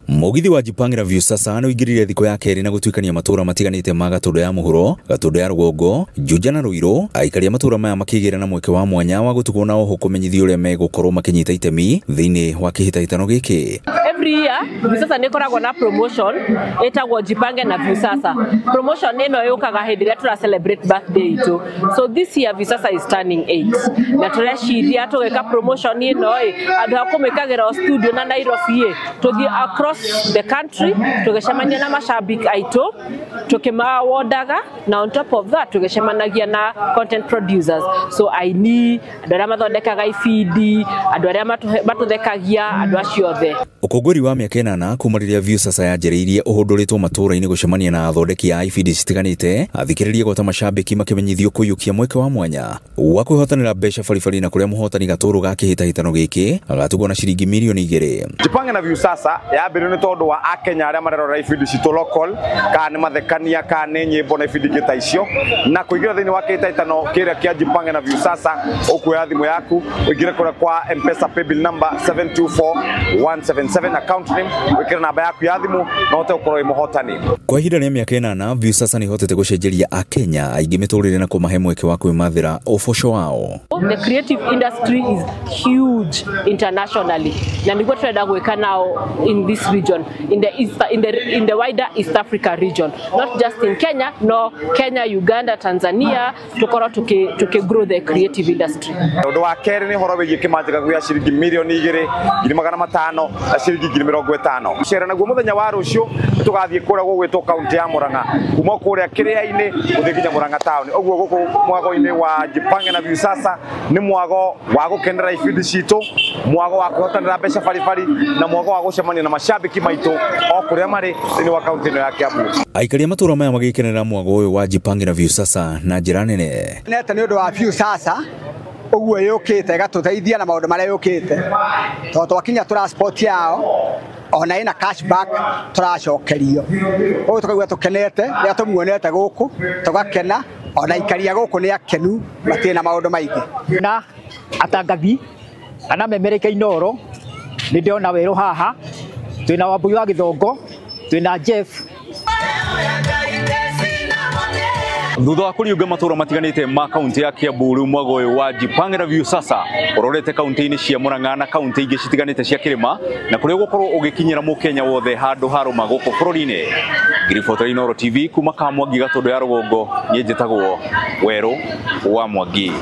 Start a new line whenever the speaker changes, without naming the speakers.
Mugithi wa Jipange na Viusasa nĩ ũingĩrire thikũ ya kerĩ na gũtuĩkania matũũra matiganĩte ma Gatũndũ ya Mũhuro, Gatũndũ ya Rũgongo, Juja na Ruiru. Aikari a matũũra maya makĩgĩra na mweke wa mwanya wa gũtugwo na oho kũmenyithio ũrĩa megũkorwo makĩnyita itemi thĩinĩ wa kĩhĩtahĩtano gĩkĩ.
Every year Viusasa nĩ ĩkoragwo na promotion ĩtagwo Jipange na Viusasa. Promotion ĩno yũkaga hĩndĩ ĩrĩa tũra celebrate birthday itũ. So this year Viusasa is turning 8. Na tũreciria tũgĩka promotion ĩno ĩ andũ a kũmĩkagĩra o studio na Nairobi ĩ tũthiĩ across the country tũgĩcemania na mashabiki aitũ tũkĩmawodaga, na on top of that tũgĩcemanagia na content producers, so aini, andũ arĩa mathondekaga ibindi, andũ arĩa matũthekagia, andũ acio othe.
Ũkũngũĩri wa mĩaka 8 kuma rĩrĩa Viusasa yanjĩrĩirie ũhũndũrĩtwo matũũra-inĩ gũcemania na athondeki a ibindi citiganĩte, athikĩrĩria gwata mashabiki makĩmenyithio kũiyũkia mweke wa mwanya wa kwĩhotanĩra mbeca baribari, na kũrĩa mũhotani gatũrũ ga kĩhĩtahĩtano gĩkĩ agatugwo na ciringi mirioni 2.
Jipange na Viusasa yambĩrĩirio nĩ tondũ wa akenya arĩa marerora ibindi citũ local, kana nĩ mathekania kana nĩ nyĩmbo na ibindi ingĩ ta icio, na kũingĩra thĩinĩ wa kĩhĩtahĩtano kĩrĩa kĩa Jipange na Viusasa ũkuoya thimũ yaku ũingĩre kũrĩa kwa M-Pesa paybill number 724177, account name wĩkĩre namba yaku ya thimũ na ũhote gũkorwo wĩ mũhotani.
Kwa ihinda rĩa mĩaka 8 Viusasa nĩ ĩhotete gũcenjeria akenya aingĩ mĩtũrĩre na kũmahe mweke wa kwĩmathĩra ũboco wao.
The creative industry is huge internationally, na nĩguo tũrenda gwĩka now in this region, in the wider East Africa region, not just in Kenya, no Kenya, Uganda, Tanzania, tukorwo tuki grow the creative industry.
Ũndũ wa kerĩ nĩ ũhoro wĩgiĩ kĩmanjĩka gĩa ciringi mirioni 2, 500,000 na ciringi 50,000. Cera naguo mũthenya wa rũciũ tũgathiĩ kũrĩa gũgwĩtwo kaunti ya Murang'a, kuma kũrĩa kĩrĩa-inĩ gũthiĩ nginya Murang'a town. Ũguo gũkũ mwago-inĩ wa Jipange na Viusasa nĩ mwago wa gũkenera ibindi citũ, mwago wa kũhotanĩra mbeca baribari, na mwago wa gũcemania na mashabiki maitũ o kũrĩa marĩ thĩinĩ wa kaunti ĩno ya Kiambu.
Aikari a matũũra maya magĩkenera mwago ũyũ wa Jipange na Viusasa na njĩra nene.
Nete nĩ ũndũ wa Viusasa ũguo yũkĩte ĩgatũteithia na maũndũ marĩa yũkĩte, tondũ twakinya tũra yao ona ĩna cashback tũracokerio. Ũguo tũkaigua tũkenete rĩrĩa tũmuonete gũkũ tũgakena, ona aikaria gũkũ nĩ akenu, matirĩ na maũndũ maingĩ.
Na atangathi ana memereka Inooro nĩ ndĩrona werũ haha, twĩna Wambui wa Gĩthongo, twĩna Jeff.
Thutha wa kũriũnga matũũra matiganĩte ma kaunti ya Kiambu, rĩu mwago ũyũ wa Jipange na Viusasa ũrorete kaunti-inĩ cia Murang'a na kaunti ingĩ citiganĩte cia kĩrĩma, na kũrĩa ũgũkorwo ũgĩkinyĩra mũkenya wothe handũ harũma gũkũ bũrũri-inĩ. Ngiribota Inooro TV kuma Kamwangi Gatũndũ ya Rũgongo, niĩ njĩtagwo Werũ wa Mwangi.